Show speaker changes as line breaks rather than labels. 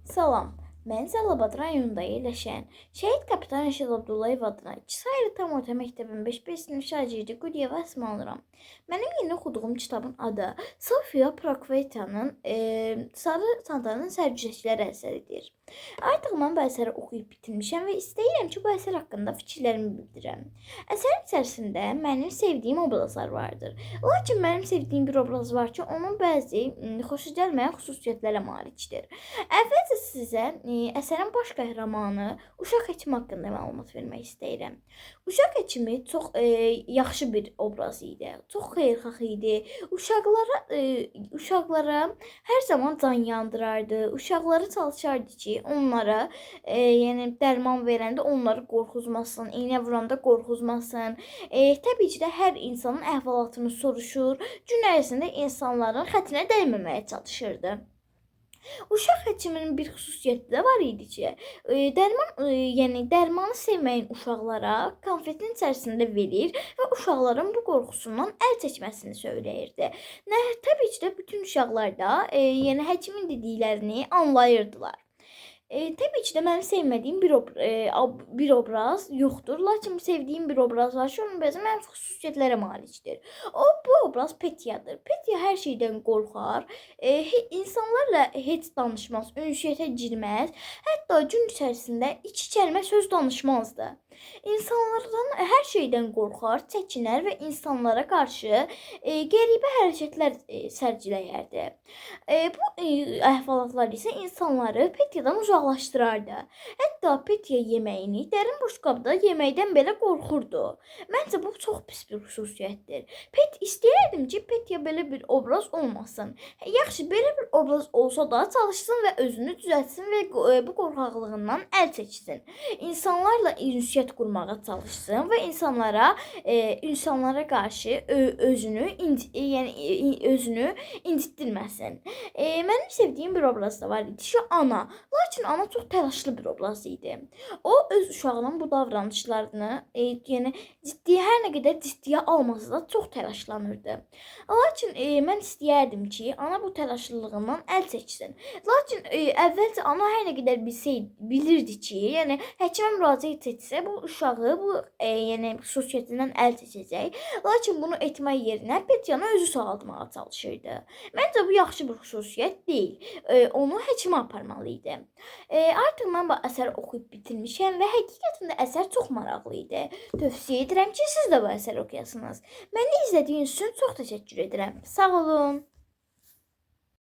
Salam, mən Cəlilabad rayonunda yerləşən Şəhid Kapitan Rəşid Abdullayev adına 2 saylı tam orta məktəbin 5B sinif şagirdi Qudiyeva Əsma oluram. Mənim yeni oxuduğum kitabın adı Sofia Prokvetanın Sarı Çantanın Sərgüzəştləri əsəridir. Artıq mən bu əsəri oxuyub bitirmişəm və istəyirəm ki, bu əsər haqqında fikirlərimi bildirəm. Əsərin içərisində mənim sevdiyim obrazlar vardır. Lakin mənim sevdiyim bir obraz var ki, onun bəzi xoşagəlməyən xüsusiyyətlərə malikdir. Əvvəlcə sizə əsərin baş qəhrəmanı uşaq həkimi haqqında məlumat vermək istəyirəm. Uşaq həkimi çox yaxşı bir obraz idi. Çox xeyirxah idi. Uşaqlara hər zaman can yandırardı. Uşaqları çalışardı ki, onlara yəni dərman verəndə onları qorxuzmasın, iynə vuranda qorxuzmasın. Təbii ki də hər insanın əhvalatını soruşur. Gün ərzində insanların xətrinə dəyməməyə çalışırdı. Uşaq həkiminin bir xüsusiyyəti də var idi ki, dərman, yəni dərmanı sevməyən uşaqlara konfetin içərisində verir və uşaqların bu qorxusundan əl çəkməsini söyləyirdi. Nə təbii ki də bütün uşaqlar da yəni həkimin dediklərini anlayırdılar. Təbii ki də mənim sevmədiyim bir obraz yoxdur. Lakin sevdiyim bir obraz var ki, onun bəzi mənfi xüsusiyyətlərə malikdir. Bu obraz Petyadır. Petya hər şeydən qorxar, insanlarla heç danışmaz, ünsiyyətə girməz. Hətta gün içərisində iki kəlmə söz danışmazdı. İnsanlardan hər şeydən qorxar, çəkinər və insanlara qarşı qəribə hərəkətlər sərgiləyərdi. Bu əhvalatlar isə insanları Petyadan uzaqlaşdırardı. Hətta Petya yeməyini dərin boşqabda yeməkdən belə qorxurdu. Məncə bu çox pis bir xüsusiyyətdir. İstəyərdim ki, Petya belə bir obraz olmasın. Yaxşı, belə bir obraz olsa da çalışsın və özünü düzəltsin və bu qorxaqlığından əl çəksin. İnsanlarla ünsiyyət qurmağa çalışsın və insanlara qarşı özünü yəni özünü incitdirməsin. Mənim sevdiyim bir obraz da var idi ki, ana. Lakin ana çox təlaşlı bir obraz idi. O öz uşağının bu davranışlarını, yəni ciddi hər nə qədər ciddiyə almasa da çox təlaşlanırdı. Lakin mən istəyərdim ki, ana bu təlaşlılığından əl çəksin. Lakin əvvəlcə ana hər nə qədər bilsəydi, bilirdi ki, yəni həkimə müraciət etsə bu uşağı bu yəni xüsusiyyətindən əl çəkəcək. Lakin bunu etmək yerinə Petyanı özü sağaltmağa çalışırdı. Məncə bu yaxşı bir xüsusiyyət deyil. Onu həkimə aparmalı idi. Artıq mən bu əsəri oxuyub bitirmişəm və həqiqətən də əsər çox maraqlı idi. Tövsiyə edirəm ki, siz də bu əsəri oxuyasınız. Məni izlədiyiniz üçün çox təşəkkür edirəm. Sağ olun.